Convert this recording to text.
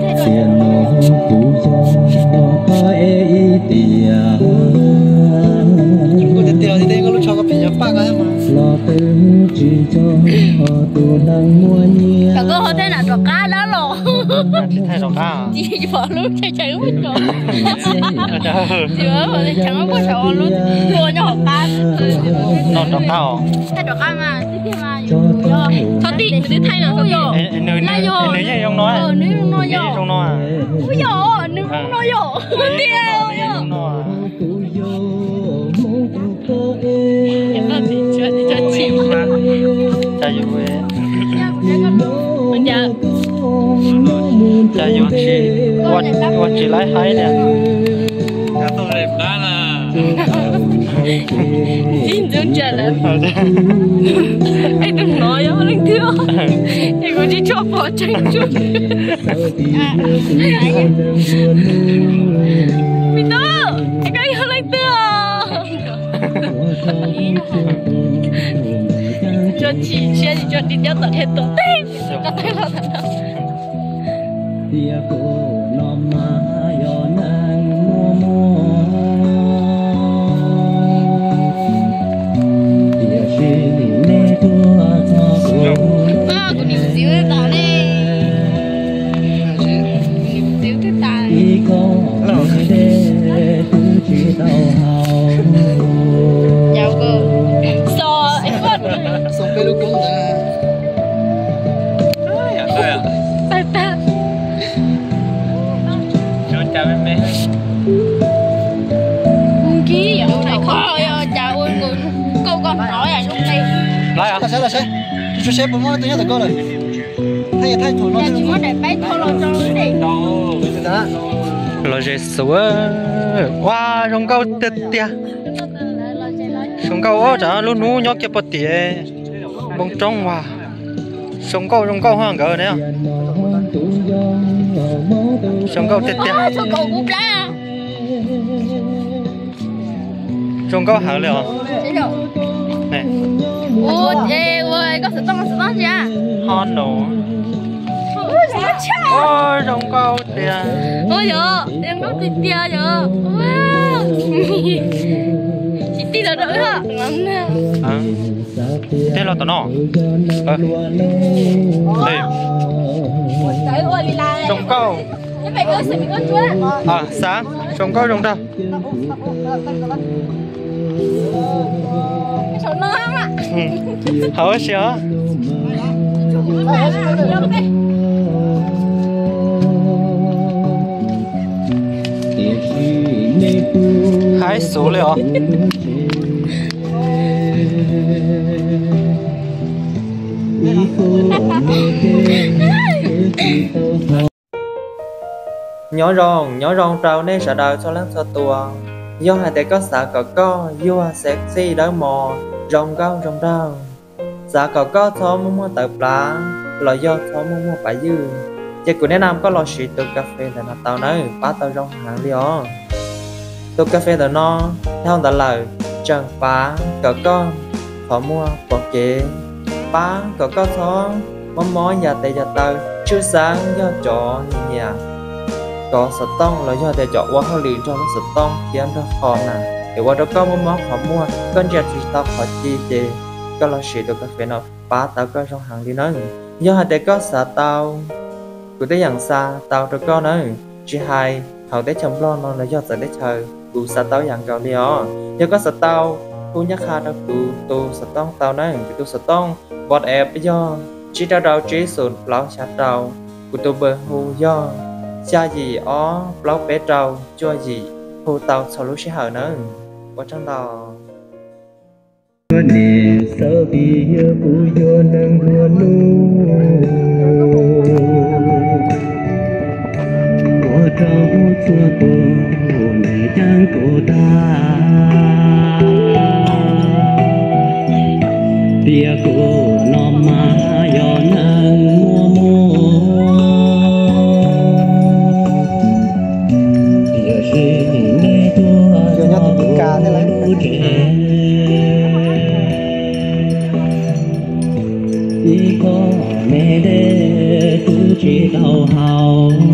Tias no kuv yog koj es ib tiam, kuv tias tias koj lub tsho koj pheej yuav paj koj thiab mas los twb tsis yog tus neeg muaj nyiaj. Koj ho tej nam rov qab dab los. Tsis thaij rov qab. Tsis pom lub thaij chaw ub tso. Tsis pom chaw ub tso lub tua nyob hauv qab. No rov qab os. Thaij rov qab mas. Txhob tim nws twb thaij no txhob tim. Nws yeej zoo no. Nws zoo no yom. Ub yom, nws zoo no yom. Tiag yom. Cas yuav, cas yuav tsis, ua tsis laib haib tiag. Ib ntxwv ntsa lawm. Es tus no yog leej twg? Es kuv tsis tshua pom tseeb tsuas. Me tub, es koj yog leej twg? Tso tsis siab tsis tso tsis nyob tom dhia tom teb. Koj teb los tau. Tias kuv no mas yog neeg muaj muaj, tiam sis nej tuaj txog kuv. Kuv niam txiv tas ne. Kuv niam txiv twb tas. Ib koog me dej twb tsis tau haus. Yau kawg. Xo, xo peb lub koob ntawd. Tag tag. Kib yam ua daim koj yog cas ua nkauj koj hnov yam zoo li. Los saib, los saib, tsis tshua saib puas muaj leej twg nyob tom koj lawm. Thaij, thaij thaum no tsis muab daim peb thau los tso. Los ze xus, ua zoo nkauj tiag tiag. Zoo nkauj ua rau lub hnub nyob kiag puag tim npoo roob uas zoo nkauj zoo nkauj ho nkawd ne. Zoo nkauj tiag tiag. Zoo nkauj heev li os. Ho no. Zoo nkauj tiag. Ua yog zoo nkauj tiag tiag yog. Tsis tij los rau wb. Tej los tom no. Zoo nkauj. Xav zoo nkauj zoo nraug. Hauv si os. Haib xus li os. Nyob zoo, nyob zoo rau nej sawv daws txhua leej txhua tus. Yog hais tias koj xav kom koj yuag sexy dawb mos zoo nkauj zoo nraug, xav kom koj txhob muaj muaj tawv plab los yog txhob muaj muaj pav ywj, ces kuv neb nam koj los siv tus kas fes ntawm no tau nawb, pab tau zoo heev li os. Tus kas fes ntawm no dhau ntawd lawm, tseem pab kom koj qhov muag pom kev, pab kom koj txhob mob mob yam tes yam taw, tshwj xeeb yog cov nyiam nyiam kov xov tooj los yog tias cov ua hauj lwm nrog lub xov tooj thiab nrog qhov na, es ua rau koj mob mob qhov muag, koj ntsia tsis tau qhov ci ces koj los siv tus kas fes no pab tau koj zoo heev li nawb. Yog hais tias koj xav tau, kuv twb yeej xa tau rau koj nawb, tsis hais hauv teb chaws Nplog no los yog txawv teb chaws kuv xa tau yam nkaus li os. Yog koj xav tau, kuj nyab qha rau kuv tus xov tooj tau nawb, kuv tus xov tooj WhatsApp yog tsib rau rau tsib xoom plaub xya rau, kuv tus npawb hu yog xya yim ob plaub peb rau cuaj yim, hu tau txhua lub sij hawm nawb. Ua tsaug ntau. Niam xav tias kuv yog neeg nplua nuj, ua rau txhua tus niam ceeb kuv tag. Tias kuv no mas yog neeg muaj muag, tiam sis nej tuaj txog lub tsev, ib koog me dej twb tsis tau haus.